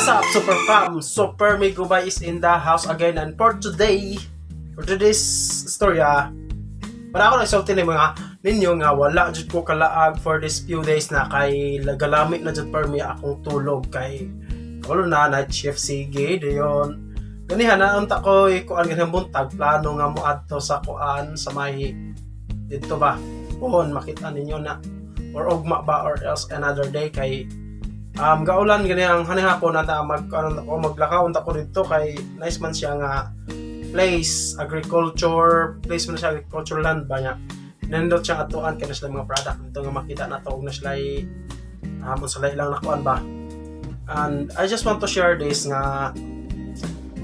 What's up, Super Fam? Super Migubay is in the house again, and for today's story, para ako nagsulti ni mga ninyo nga wala jud ko kalaag for this few days na kay lagalamit na jud for me akong tulog kay wala na, night shift sige dayon. Ganihan na unta ko ikuan ganihang buntag, plano nga moadto sa kuan sa may didto ba pohon, makita ninyo na or ugma ba or else another day kay gaulan gani ang hanihapon na ta mag ano ko, maglakaw unta ko didto kay nice man siya nga place, agriculture place man siya, agriculture land ba niya. Nindot siya atuan kay na sila mga product dito nga makita na to og na sila unsa lang nakuan ba. And I just want to share this nga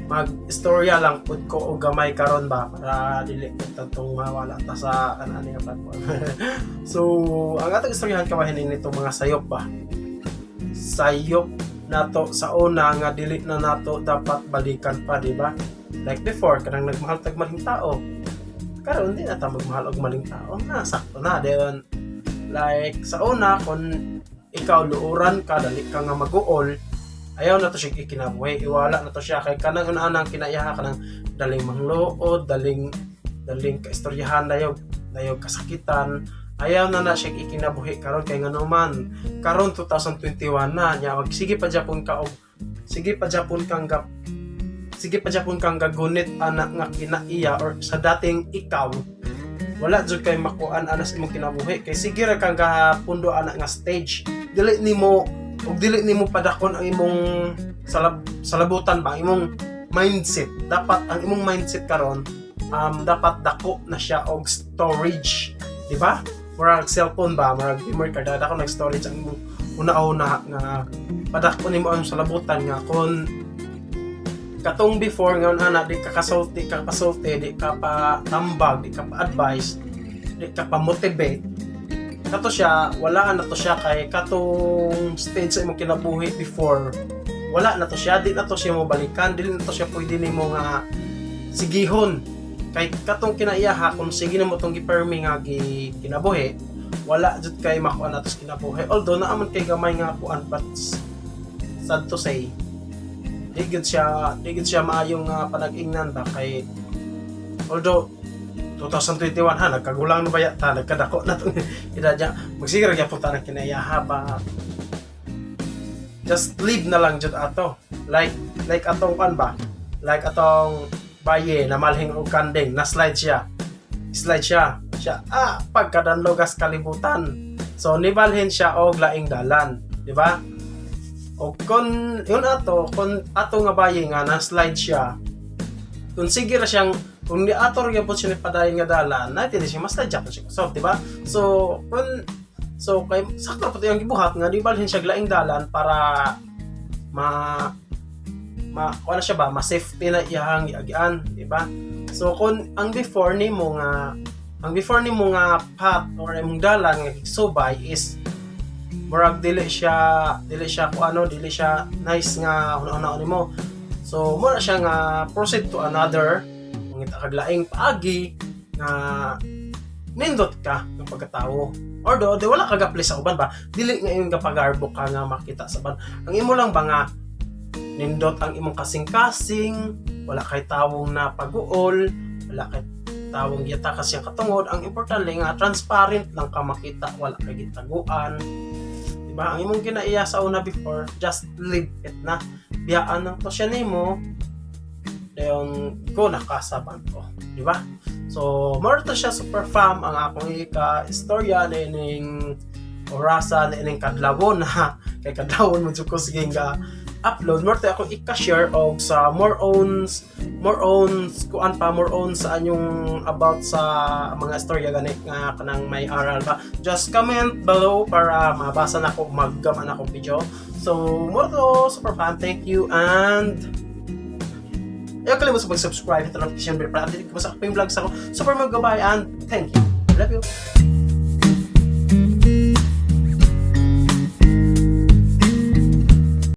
mag istorya lang pud ko og gamay karon ba para dili pud tong mawala ta sa ano nga platform. So ang atong istoryahan kawahin nito, mga sayop ba, sayop nato sa una nga dili na nato dapat balikan pa, di ba? Like before, kanang nagmahal tag maling tao. Karon di na ta magmahal og maling tao na, sakto na. Then like sa una, kung ikaw luoran ka, dali ka nga maguol, ayaw na to siya ikinabuhi, iwala na to siya kay kanang unanang kinaiyaha, kanang daling mangluod, daling daling kaistoryahan, dayog dayog kasakitan, ayaw na na siya ikinabuhi karon kay ngano man karon 2021 na nya, sige pa japon ka og sige pa japon kang gagunit ana nga kinaiya or sa dating ikaw, wala jud kay makuan ana sa imong kinabuhi kay sige ra kang gapundo ana nga stage. Dili nimo ug dili nimo padakon ang imong salabutan ba, ang imong mindset. Dapat ang imong mindset karon dapat dako na siya og storage, di ba? Murag cellphone ba, murag memory card, dako nag storage ang imong una-una nga padako nimo ang salabutan nga kung katong before nga ana di ka kasulti, ka pasulti, di ka pa tambag, di ka pa advice, di ka pa motivate, kato siya, wala na to siya kay katong stage sa imong kinabuhi before, wala na to siya, di na to siya mo balikan, dili na to siya pwede nimo nga sigihon kay katong kinaiyaha, kung sige na mo tong gipermi nga gi kinabuhi, wala jud kay makuha na to sa kinabuhi. Although naa man kay gamay nga kuan, but sad to say, di gud siya maayong nga panag-ingnan ba kay although 2021 ha, nagkagulang na ba yata, nagkadako na tong edad niya, magsige ra gyapon ta ng kinaiyaha ba. Just live na lang jud ato, like atong kan ba, like atong baye na malhing og kanding na slide siya, slide siya siya, pagkadanlogas kalibutan. So nibalhin siya og laing dalan, di ba? O kung yun ato, kung ato nga baye nga na slide siya, kung sige ra siyang kung di ato ra gyapon siya ni padayon nga dalan na dili siya mas slide siya. So di ba? So kung so kay sakto pa yung gibuhat nga nibalhin siya laing dalan para ma ma kuan na siya ba, ma safety na iyahang giagian, di ba? So kung ang before nimo nga path or imong dalan nga gisubay is murag dili siya kung ano, dili siya nice nga una-una nimo, so mura siya nga proceed to another, mangita kag laing paagi nga nindot ka ng pagkatao or do di wala ka ga sa uban ba, dili nga imong gapagarbo ka nga makita sa uban. Ang imo lang ba nga nindot ang imong kasing-kasing, wala kay tawong na pag-uol, wala kay tawong gitakas siyang katungod. Ang importante nga transparent lang ka makita, wala kay gitaguan. Diba? Ang imong kinaiya sa una before, just leave it na. Biyaan lang to siya nimo. Dayon go nakasaban ko, di ba? So, more to siya, Super Fam, ang akong ika istorya na ining orasa na ining kadlawon ha, kay kadlawon mo jud ko sige nga upload. More to akong ika-share og sa more on kuan pa, more on sa anyong about sa mga istorya gani nga kanang may aral ba. Just comment below para mabasa na ko, maggama na akong video. So more to, Super Fam, thank you and ayaw kalimut sa pag-subscribe, hit the notification bell para update ko sa akong vlog sa ako. Super magabay and thank you. Love you.